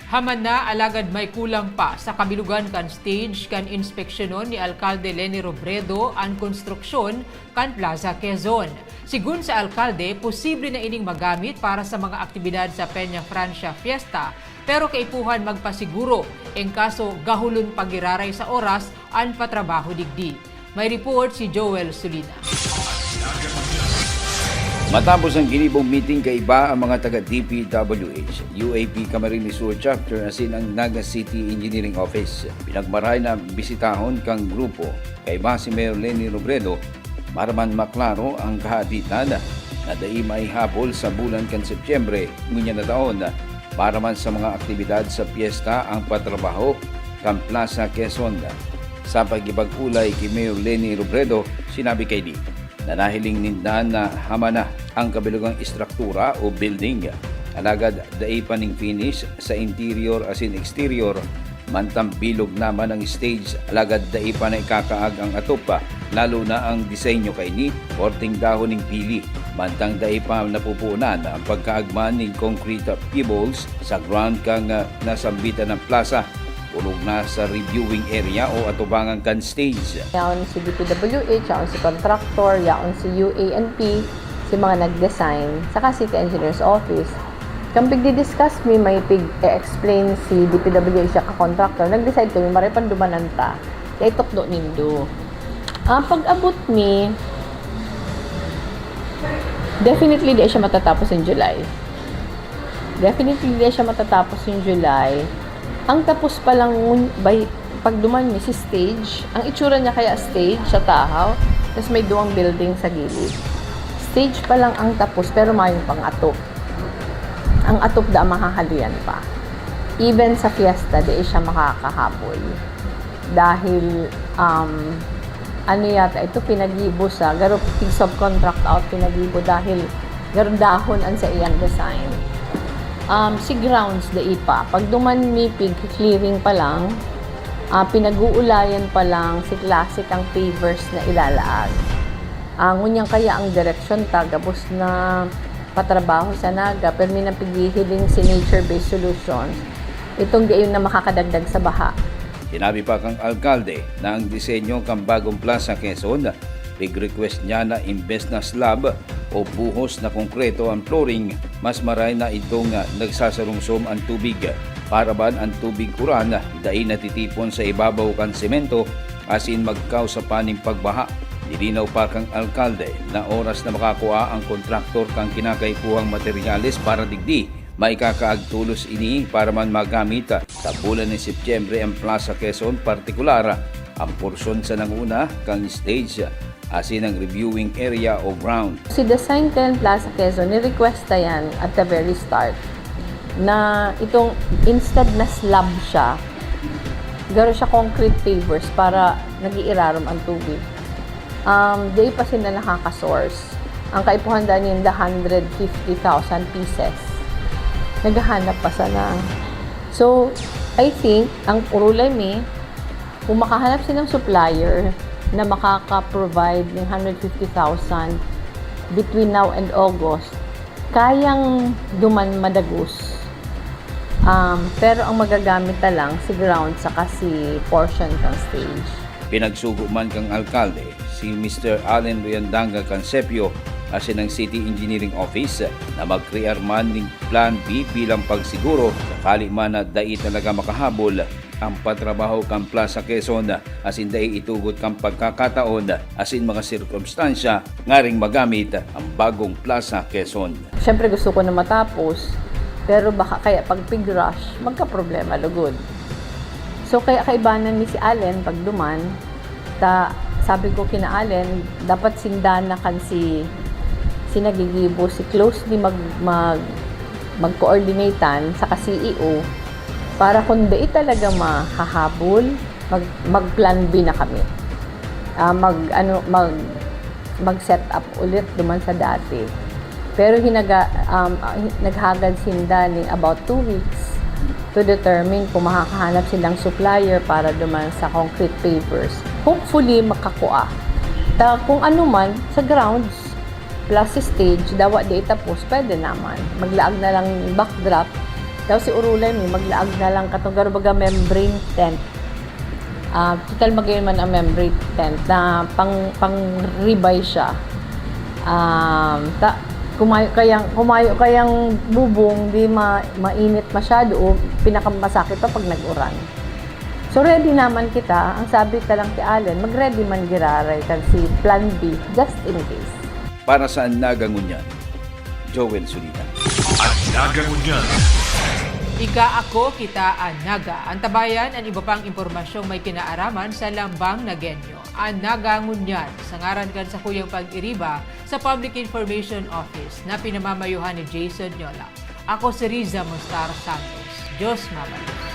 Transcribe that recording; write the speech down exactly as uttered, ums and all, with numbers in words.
Haman na, alagad may kulang pa. Sa kabilugan kan stage, kan inspeksyonon ni Alkalde Leni Robredo an konstruksyon kan Plaza Quezon. Sigun sa alkalde, posible na ining magamit para sa mga aktibidad sa Peña Francia Fiesta, pero kaipuhan magpasiguro, en kaso gahulon pa giraray sa oras an patrabaho digdi. May report si Joel Sulina. Matapos ang ginibong meeting, kaiba ang mga taga D P W H, U A P Camarines Sur Chapter asin ang Naga City Engineering Office. Pinagmaray na bisitahon kang grupo kaiba si Mayor Leni Robredo para man maklaro ang kahaditan na dai maihabol sa bulan kan Setyembre ngunyan na taon para man sa mga aktibidad sa piyesta ang patrabaho kan Plaza Quezon. Sa pagkipag-olay ki Mayor Leni Robredo, sinabi kaini na nahiling ninda na hama na ang kabilugang estruktura o building. Alagad dai pa ning finish sa interior asin exterior, mantang bilog naman ang stage, alagad dai pa na ikakaag ang atop, lalo na ang disenyo kaini, korting dahon ning pili. Mantang dai pa napupunan ang pagkaagman ning concrete pebbles sa ground kan, ah, nasambitan ng plaza, orog na sa reviewing area o atubangan kan stage. Yaon si D P W H, yaon si contractor, yaon si U A N P, si mga nag-design, saka City Engineer's Office. Kan pigdi-discuss mi, may pig-explain si D P W H saka contractor, nag-decide kami, maray pandumanan ta. Kaya itukdo nindo. Ang pag-abot mi, definitely di siya matatapos in July. Definitely di siya matatapos in July. Ang tapos pa lang ngun- by pagduman mi si stage, ang itsura niya kaya stage sa tahaw, tapos may duwang building sa gilid. Stage pa lang ang tapos, pero mayong pang-atop. Ang atop da mahahalian pa. Even sa fiesta, di siya makakahabol. Dahil, um, ano yata ito, pinagibo sa, garo tig-subcontract out, pinagibo dahil garo dahon an sa iyang design. Um, si grounds, dai pa. Pagduman mi pig-clearing pa lang, ah, pinag-uulayan pa lang si klase kang pavers na ilalaag. Ah, ngunyan kaya ang direksyon ta, gabos na patrabaho sa Naga, pero may napighihiling si Nature Based Solutions. Itong gayon na makakadagdag sa baha. Sinabi pa kang alkalde na ang disenyo kan bagong Plaza Quezon, pig-request niya na imbes na slab o buhos na konkreto ang flooring, mas maray na itong, ah, nagsasarumsom ang tubig. Para ban ang tubig uran dai natitipon sa ibabaw kan semento asin magkausa pa nin pagbaha. Nilinaw pa kang alkalde na oras na makakua ang kontraktor kan kinakaipuhang materyales para digdi, maikakaag tolos ini para man magamit sa bulan nin Setyembre ang Plaza Quezon, partikular ang porsyon sa nanguna kan stage asin ang reviewing area o ground. Si Design ten Plaza Quezon, ni-request ta yan at the very start na itong instead na slab siya, garo siya concrete pavers para nag-iirarom ang tubig. Um, di pa sila nakaka-source. Ang kaipuhan da ninda, hundred fifty thousand pieces. Naghahanap pa sana. So, I think, ang urulay mi, kung makahanap silang supplier na makaka-provide ng hundred fifty thousand between now and August, kayang duman madagos. Um, pero ang magagamit na lang si ground saka si portion ng stage. Pinagsugo man kang alkalde si Mister Allen Riandanga Cansepio asin ang City Engineering Office na magkrear man ning Plan B bilang pagsiguro sakali man na dai talaga makahabol ang patrabaho kan Plaza Quezon asin dai itugot kan pagkakataon asin mga sirkumstansya ngaring magamit ang bagong Plaza Quezon. Siyempre gusto ko na matapos, pero baka kaya pag pig-rush, magkaproblema lugod. So kaya kaibanan mi si Allen pagduman, ta sabi ko kina Allen, dapat sinda na kan si, si nagigibo, si closely mag, mag, mag-coordinatean sa ka-C E O para kung dai talaga mahahabol, mag, mag-plan B na kami. Ah, mag, ano, mag, mag-set up ulit duman sa dati. Pero hinaga, um, ah, hi- naghagad sinda ning about two weeks to determine kung makakahanap silang supplier para duman sa concrete pavers. Hopefully, makakua. Ta, kung ano man, sa grounds, plus stage, dawa di itapos, pwede naman. Maglaag na lang backdrop Daw si Urulay, may maglaag na lang katong garo baga membrane tent. Ah, total magayon man ang membrane tent na pang, pang-ribay siya. Um, ta, kumayo kayang, kumayo kayang bubong, di ma, mainit masyado o pinakamasakit pa pag nag-uran. So, ready naman kita. Ang sabi ta lang kay Allen, mag-ready man giraray kan si plan B, just in case. Para sa Naga Ngunyan, Joel Sulina. At Naga Ngunyan. Ika, ako, kita, an Naga. Antabayan an iba pang impormasyong may kinaaraman sa Lambang Nagenyo. An Naga Ngunyan, sa ngaran kan sakuyang pag-iriba sa Public Information Office na pinamamayohan ni Jason Nyola. Ako si Riza Mostar Santos. Diyos mabalos.